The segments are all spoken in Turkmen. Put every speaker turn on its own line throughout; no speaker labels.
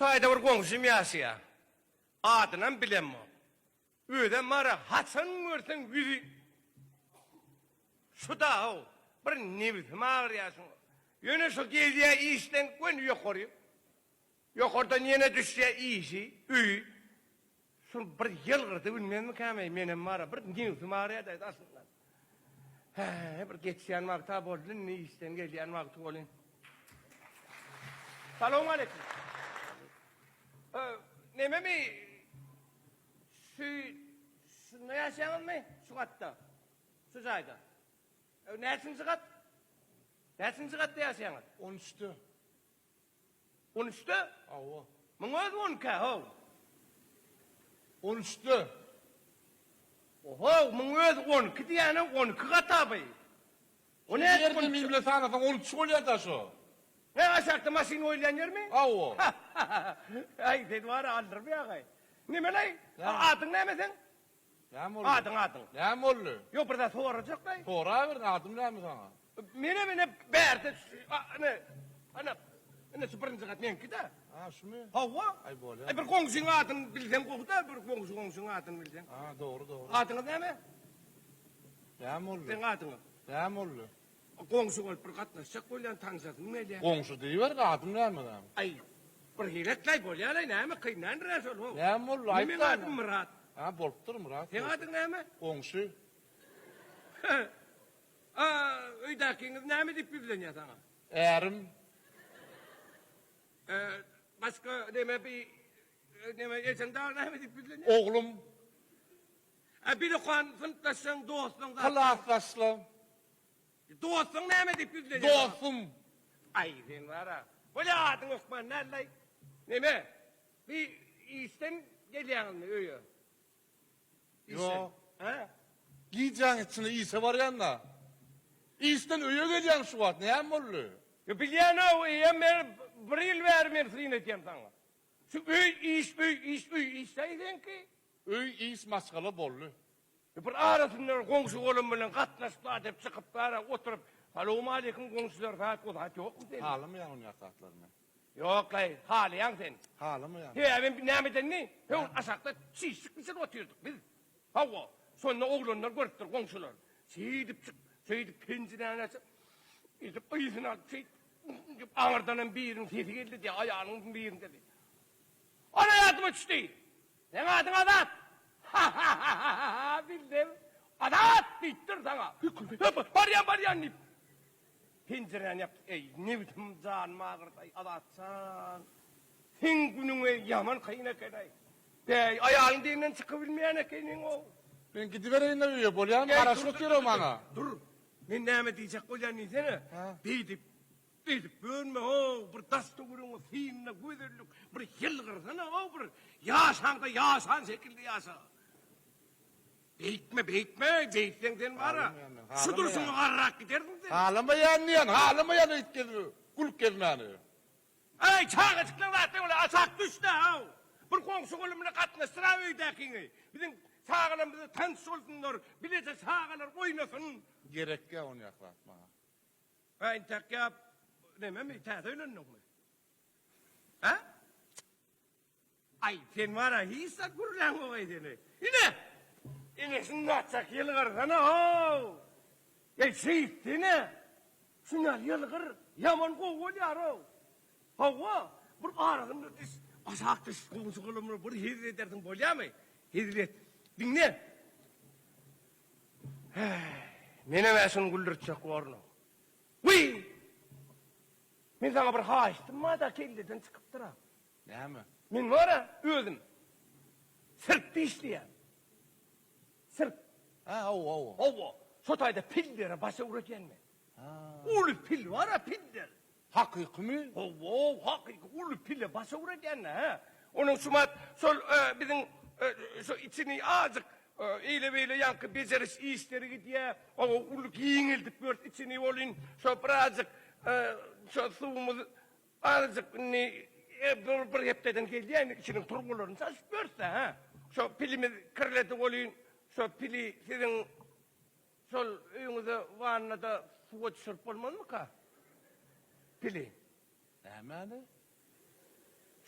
Şu taýda bir goňşym ýaşaýar. Adynam bilemok. Özem bar-a, haçan görseň ýüzi şuda-how, bir nebsim agyrýar şuňa. Ýöne şo gelýär işden göni ýokary. Ýokardan ýene düşýär işi, öýi. Şul bir ýylgyrdy bilmezmikäm-eý, menem bar-a, bir nebsim agyrýar-da daşyndan. Hä, bir geçýän wagty-a boldy, indi işden gelýän wagty welin. Salowmaleýkim. Nememi, şu, şunda ýaşaýaňyzmy? Şu gatda? Şu jaýda? Näçinji gat? Näçinji gatda ýaşaýaňyz?
On üçde.
On üçde?
Hawa.
Muň özi on ikä, how.
On üçde.
Ohow, muň özi 12 diýýäne 12 gataby.
O nädip on üç? Ýerden bile sanasaň 13 bolýar-da şo.
Hä, aşakda maşyn goýulýan ýermi?
Hawa.
Aý, sen bar-a aldyrmaýaň-aý. Nemeleý? Adyň näme seň?
Näme boldy?
Adyň, adyň.
Näme boldy?
Ýok, bir zat sorajakdaý.
Soraber, adym näme saňa?
Menem ine bärde ine, ine, ine şu birinji gat meňki-dä.
Ha, şumy?
Hawa.
Aý, bolýar.
Aý, bir goňşyň adyny bilseň gowy-da, bir goňşy goňşyň adyny bilseň.
Ha, dogry, dogry.
Adyňyz näme?
Näme boldy?
Seň adyňyz?
Näme boldy?
Goňşy bolup bir gatnaşjak bolýan, tanyşasym gelýär.
Goňşy diýiber, adym näme näme?
Aý, bir hili-laý bolýar-laý, näme kyn däldir-ä şol, how.
Näme boldy, aýt-da.
Meň adym Myrat.
Ha, bolupdyr, Myrat.
Seň adyň näme?
Goňşy.
A, öýdäkiňiz näme diýip ýüzlenýär saňa?
Ärim.
Başga neme bi, neme ejeň dagy näme diýip ýüzlenýär?
Oglum.
A bir okan synpdaşlaň, dostlaň zat.
Klasdaşlaň.
Dostuň näme diýip ýüzlenýär?
Dostum.
Aý, sen bar-a. Bolýa adyň hökman däl-laý. Neme, bi işden gelýäňizmi öýe?
Ýok.
Hä?
Gijäň içinde işe barýan-da. Işden öýe gelýän şu wagt. Näme boldy?
Ýa bilýän-ow, eýýäm men bir ýyl bäri men syn edýän saňa. Şu öý, iş, öý, iş, öý, iş-däý seňki.
Öý, iş, maşgala boldy.
Bir arasynda goňşy-golam bilen gatnaşyp zat edip çykyp bara oturyp, Salowmaleýkim goňşular zat o zat ýokmy sende?
Halamaýan onýak zatlary men.
Ýok-laý, halaýaň sen.
Halamaýan.
Sebäbi nämedenmi? Öň aşakda çişlik bişirip otyrdyk biz. Hawa, şonda oglanlar görüpdir goňşular. Şeýdip çyk, şeýdip penjiräni açyp, edip yzyny alyp şeýdip, aňyrdanam biriniň sesi geldi diýýär, aýalyň biriniň sesi. Ana ýadyma düşdi. Seň adyň Azat! Ha-ha-ha-ha-ha! Bildim. Azat diýipdir saňa. Barýan, barýan diýip. Penjiräni ýapdy. Eý, nebsim janym agyrdy-aý, Azat jan. Seň günüňe ýaman kyn eken-aý. Bäý, aýalyň deňinden çykybilmeýän ekeniň-ow.
Men gidibereýin-le öýe, bolýamy? Garaşyp otyr-ow maňa.
Dur, men näme diýjek bolýan diýsene. Beýdip, Beýdip bölme-ow, bir daş-töweregiňe synla, gözellik, bir ýylgyrsana-ow, bir ýaşaňda ýaşan şekilde ýaşa. Beýtme, beýtme, beýtseň sen bar-a, şu durşuňa garrak gidersiň sen.
Halamaýan diýýän, halamaýan öýt gezme, gülüp gezmäni.
Äý, çagajyklaň zatly bolýar, aşak düş-dä-ow. Bir goňşy-golam bilen gatnaşdyr-a öýdäkiňi. Biziň çagalarymyz tanyş bolsunlar, bileje çagalar oýnasyn.
Gerekýä onýak zat maňa.
Hä intäk ýa nememi täze öýlendiňmi? Hä? Aý sen bara hiç zat gürläňok-aý seni. Ine! Ine şundaçak ýylgyrsana how! Eý şeýtsene! Şundan ýylgyr, ýaman gowy bolýar-ow. Hawa, bir arasynda düş, aşak düş, goňşy golamlar bir hezil edersiň bolýamy? Hezil et. Diňle. Häý, menem-ä şuny güldürtjek borun. Wiý! Men saňa bir haýyştym bar-da, kelleden çykypdyr-a.
Näme?
Men bar-a, özüm sirkde işleýän. Sirk.
Hä, hawa, hawa.
Hawa, şo taýda pillere baş öwredýän men. Uly pil bar-a, piller.
Hakykymy?
Hawa, hakyky uly pile baş öwredýän-dä, hä. Onuň şumat şol biziň şo içini azajyk eýle-beýle ýaňky bejeriş işleri gidýär. Hawa, uly giňeldip ýörüs içini welin, şo birazjyk şo suwumyz azajyk indi bir hepdeden gelýär indi içiniň turbalaryny çalşyp ýörüs-dä, hä. Şo pilimiz kirledi welin, şo pili siziň Şol öýüňize wannada suwa düşürip bolmazmyka pili?
Nämäni?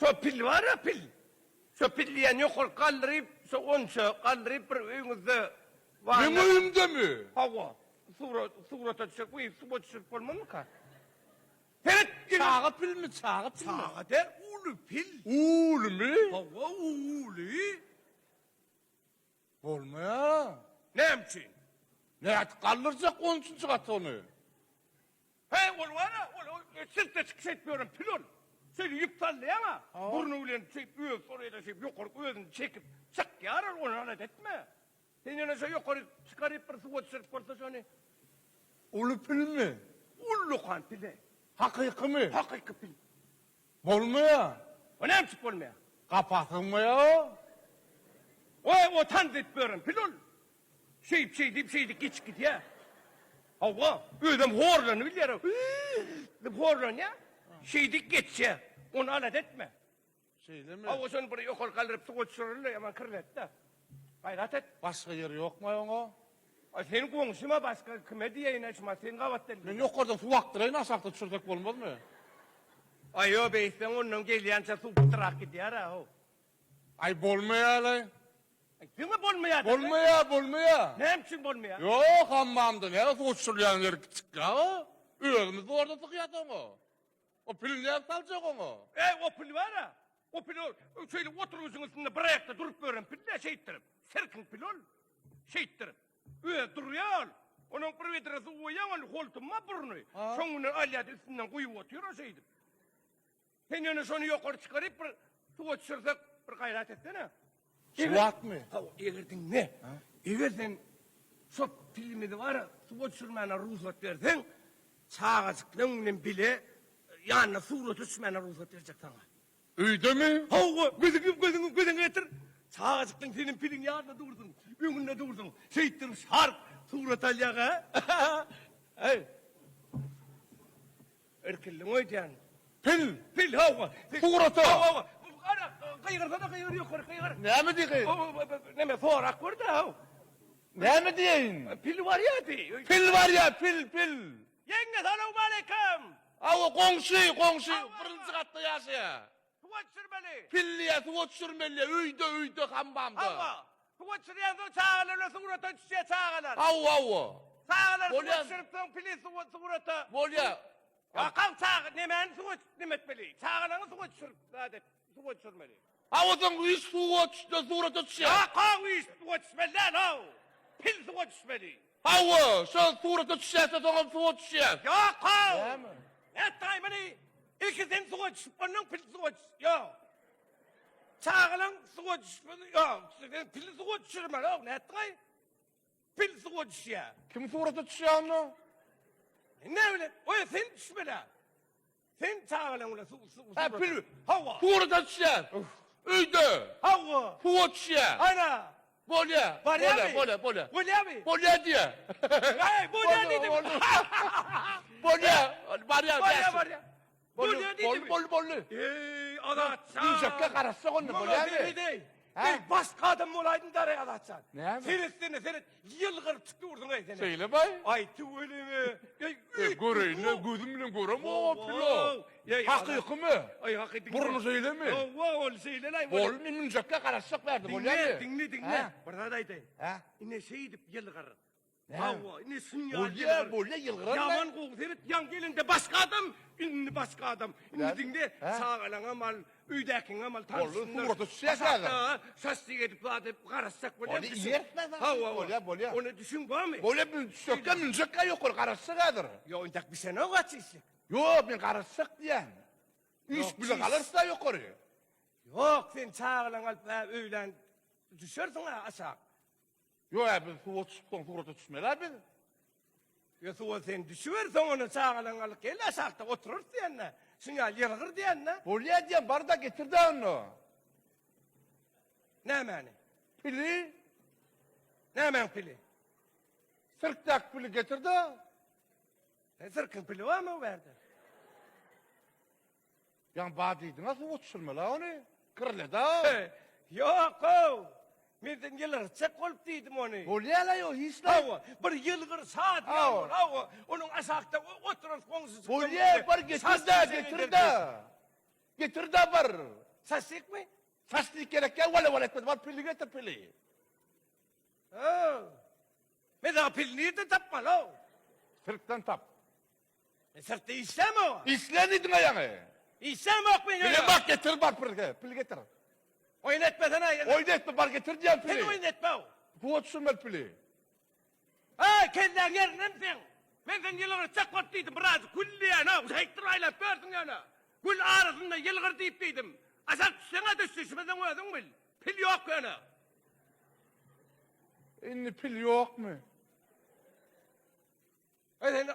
Şo pil bar-a pil. Şo pil diýýän ýokary galdyryp, şo onça galdyryp bir öýüňizde
Meň öýümdemi?
Hawa. Surat, surata düşürip, we suwa düşürip bolmazmyka? Seret!
Çaga pilmi, çaga pilmi?
Çaga däl, uly pil.
Ulymy?
Hawa, uly.
Bolmaýar.
Näme üçin?
Nädip galdyrjak on üçünji gata ony?
Heý, ol bar-a, ol sirkde çykyş edip ýören pil ol. Şeýle ýüp sallaýaň-a, burny bilen şeýdip özi soraýda şeýdip ýokaryk özüni çekip çykýar ol, ony alada etme. Sen ýöne şo ýokaryk çykaryp bir suwa düşürip bolsa şony.
Uly pilmi?
Ullakan pil-eý.
Hakykymy?
Hakyky pil.
Bolmaýar.
O näme üçin bolmaýar?
Gapa sygmaýar.
Oý, o tans edip ýören pil ol. Şeýdip, şeýdip, şeýdip geçip gidýär. Hawa, özem horlanyp bilýär. Diýip horlanýar. Şeýdip geçýär. Ony alada etme.
Şeýlemi?
Hawa, şony bir ýokary galdyryp suwa düşüreli, ýaman kirletdi. Gaýrat et.
Başga ýeri ýokmy oňa?
Aý, sen goňşyma başga kime diýeýin, şuma sen gabat geldiň.
Men ýokardan suw akdyraýyn, aşakda düşürsek bolmazmy?
Aý, ýo, beýtseň ondan gelýänçä suw pytrak gidýär-ä, how.
Aý, bolmaýar-laý.
Aý, diňe bolmaýar.
Bolmaýar, bolmaýar.
Näme üçin bolmaýar?
Ýok, hammamda näme suw düşürilýän ýeri kiçikkä o. Özümiz zordan sygýas oňa. O pili nädip saljak oňa?
Eý, o pil bar-a. O pil ol, şeýle oturgyjyň üstünde bir aýakda durup ýören pil-dä şeýtdirip. Sirkiň pili ol. Şeýtdirip. Özi durýar ol. Onuň bir bedre suw goýýaň ol holtumma burny. Şoň bilen alýar-da üstünden guýup otyr o şeýdip. Sen ýöne şony ýokary çykaryp bir suwa düşürsek bir gaýrat etsene.
Şu wagtmy?
Hawa, eger diňle. Eger sen şo pilimizi bar suwa düşürmäne rugsat berseň, çagajyklaň bilen bile ýanyna surata düşmäne rugsat berjek saňa.
Öýdemi?
Hawa, gözüňi gözüňi gözüňe getir. Çagajyklaň seniň piliň ýanynda dursun, öňünde dursun. Şeýtdirip şark surat alýaň-a. Eý. Irkildiň öýdýän.
Pil!
Pil, hawa.
Surata!
Hawa, hawa. Ana, gygyrsana, gygyr ýokary, gygyr.
Näme diýeýin?
Näme, sorak gör-dä, haw.
Näme diýeýin?
Pil barýa diý.
Pil barýa, pil, pil.
Ýeňňe, salowmaleýkim!
Hawa, goňşy, goňşy, birinji gatda ýaşaýa.
Suwa düşürmeli.
Pilliýä suwa düşürmeli, öýde, öýde, hambamda.
Hawa, suwa düşürýän soň çagalar bilen surata düşýär çagalar.
Hawa, hawa.
Çagalar suwa düşürip soň pili suwa surata.
Bolýa.
Kakaň çaga nemäni suwa neme etmeli? Çagalaryňy suwa düşürip zat et, suwa düşürmeli.
Hawa soň iş suwa düşse surata düşýär.
Kakaň iş suwa düşmeli däl haw. Pil suwa düşmeli.
Hawa, şo surata düşýärse soňam suwa düşýär.
Ýok haw.
Näme?
Nätdaý muny? Ilki sen suwa düşüp ondan pil suwa düş. Ýok. Çagalaň suwa düşmeli. Ýok, sen pili suwa düşürmeli. Ýok, nätgaý? Pil suwa düşýär.
Kim surata düşýär onda?
Ne bilen? Oý sen düşmeli. Sen çagalaň bilen su su.
Ha pil.
Hawa.
Surata düşýär. Öýde.
Hawa.
Suwa düşýär.
Ana.
Bolýar.
Bolýarmy?
Bolýar, bolýar.
Bolýarmy?
Bolýar diýýär.
Heý, bolýar diýdim.
Bolýar. Barýar.
Bolýar, bolýar. Bolýar diýdim.
Bol, bol, boldy.
Eý, Azatjan.
Diýjekkä garaşsak onda bolýarmy?
Eý, başga adam bolaýdym daraý Azatjan.
Näme?
Seretsene, seret, ýylgyryp çykdy urduň eý sen.
Şeýle baý.
Aý, tüweleme. Eý,
Eý, göreýin-le, gözüm bilen göremok o pilo. Hakykymy?
Aý, hakyky.
Burny şeýlemi?
Hawa, ol şeýle-laý.
Bol, men münjekkä garaşsak bärde bolýarmy?
Diňle, diňle, diňle. Bir zat aýdaýyn.
Hä?
Ine şeýdip ýylgyr.
Näme?
Hawa, ine şun ýaly
Bolýar,
ýylgyr.
bolýar, ýylgyrar.
Ýaman gowy seret, ýaň gelende başga adam, indi başga adam. Indi
Näme?
diňle,
Hä?
çagalaňam al, öýdäkiňem al,
Boldy,
tanşyňdan.
surata düşýär häzir.
Şaşlyk edip zat edip garaşsak bolýar.
Bolýar, iýeris-le zaten.
Hawa, hawa.
Bolýar, bolýar.
Ony düşün barmy?
Bolýar, münjekkä, münjekkä ýokary garaşsak häzir.
Ýok, intäk bişenok aç işlik.
Ýok, men garaşsak diýýän. Iş bile galarys-da ýokary.
Ýok, sen çagalaňy alyp öýlän düşersiň-ä aşak.
Ýok-ä, biz suwa düşüp soň surata düşmeli-ä biz.
Ýa suwa sen düşüber soň ony çagalaňy alyp gel aşakda oturarys diýende. Şuň ýaly ýylgyr diýende.
Bolýa diýen bar-da getir-dä onda.
Nämäni?
Pili.
Nämäň pili?
Sirkdäki pili getir-dä.
E, sirkiň pili barmy bu ýerde?
Ýaňy bar diýdiň-a suwa düşürmeli-a ony. Kirledi-a.
Ýok-ow. Men sen ýylgyrjak bolup diýdim ony.
Bolýa-la ýok hiç-le.
Hawa, bir ýylgyr şadyýan bol, hawa. Onuň aşakda oturan goňşusy.
Bolýa, bar getir-dä, getir-dä. Getir-dä bar.
Şaşlykmy?
Şaşlyk gerek ýa wala wala etmez. Bar pili getir pili.
Ha. Men saňa pil nirden tapmaly?
Sirkden tap.
Men sirkde işlämok.
Işlän diýdiň aýaňy.
Işlämok men.
Bile bak getir bar pil, pil getir.
Oýun etmesene.
Oýun etme bar getir diýen pili.
Sen oýun etme.
Suwa düşürmeli pili.
Eý, kelläň ýerindemi seň? Men seni ýylgyrtjak bolup diýdim, biraz gül diýen-ow, şeýtdirip aýlanyp ýörsüň ýöne. Gül arasynda ýylgyr diýip diýdim. Aşak düşseň-ä düş, düşmeseň özüň bil. Pil ýok ýöne.
Indi pil ýokmy?
Eý, sen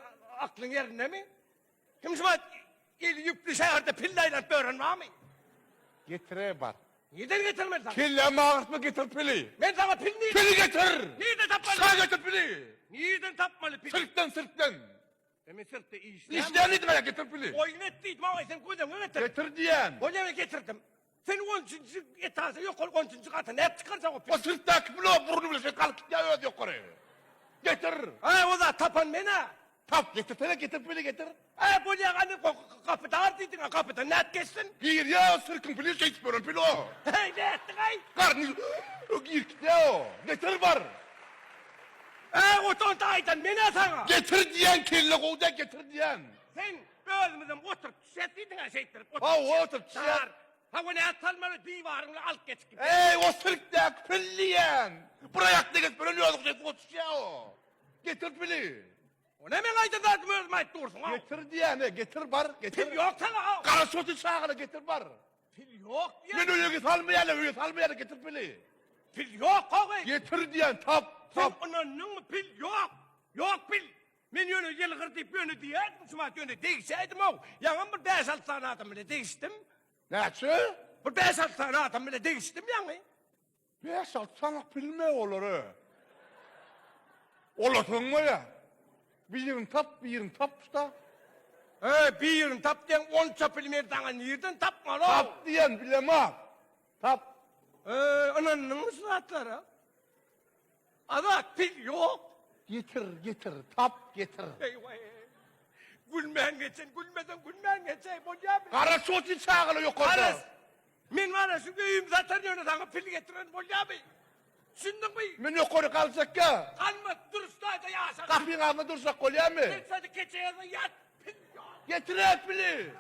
aklyň ýerindemi? Kim şu wagt eli ýüpli şäherde pille aýlanyp ýören barmy?
Getire bar.
Nirden getirmeli saňa?
Kellämi agyrtma getir pili.
Men saňa pil nirden?
Pili getir!
Nirden tapmaly?
Şa getir pili!
Nirden tapmaly pili?
Sirkden, sirkden.
E men sirkde işlämok.
Işleýän diýdim aýa getir pili.
Oýun et diýdim, aý sen göz öňüne getir.
Getir diýen.
Bolýa men getirdim. Sen onçunjy etaža ýokary onçunjy gata nädip çykarjak o pili?
O sirkdäki pil o burny bilen şeýdip galyp gitýär özi ýokary. Getir.
Aý o zat tapan men-ä.
Tap getirsene getir pili getir.
Aý bolýa hany gapy dar diýdiň-ä gapydan nädip geçsin?
Girýär o sirkiň pili şeýdip ýören pil o.
Heý nätdiň-aý?
Garny girip gitýär o. Getir bar.
Aý otan aýdan men-ä saňa.
Getir diýen kelle gowy däl getir diýen.
Sen özümizem oturyp düşýäs diýdiň-ä şeýtdirip oturyp.
Hawa oturyp düşýäs.
Hawa nädip salmaly diwaryň bilen alyp geçip gitýär.
Eý o sirkdäki pil diýen. Bir aýakda gezip ýören özi şeýdip oturyp düşýär o. Getir pili.
O näme meň aýdan zadymy özüm aýdyp dursuň-ow.
Getir diýýän-e, getir bar, getir.
Pil ýok saňa-ow.
Gara şoty çagala getir bar.
Pil ýok diýýän.
Men öýe salmaýan, öýe salmaýan, getir pili.
Pil ýok-ow.
Getir diýýän, tap, tap.
Sen ynandyňmy, pil ýok. Ýok pil. Men ýöne ýylgyr diýip ýöne diýýärdim, şu wagt ýöne degişäýdim-ow. Ýaňam bir bäş-alty sany adam bilen degişdim.
Näçe?
Bir bäş-alty sany adam bilen degişdim ýaňy.
Bäş-alty sanak bilme olary. Ola soňmaýa. Birini tap, birini tap-da.
He, birini tap diýen onça pili men saňa nirden tapmaly-ow?
Tap diýen bilemok. Tap.
He, ynandyňmy şu zatlara? Azat, pil ýok.
Getir, getir, tap, getir.
Eý-waý. Gülmän geçen, gülmeseň gülmän geçäý, bolýamy?
Gara şoty çagalar ýokarda.
Garaz, Men bar-a şu öýüm satar ýöne saňa pil getiren bolýamy? Düşündiňmi?
Men ýokary galjakka.
Galma, duruşdaýda ýaşa.
Gapyň agzynda dursak bolýamy?
Sen şeýle keçe ýerde ýat, pil ýok.
Getir-ä pili!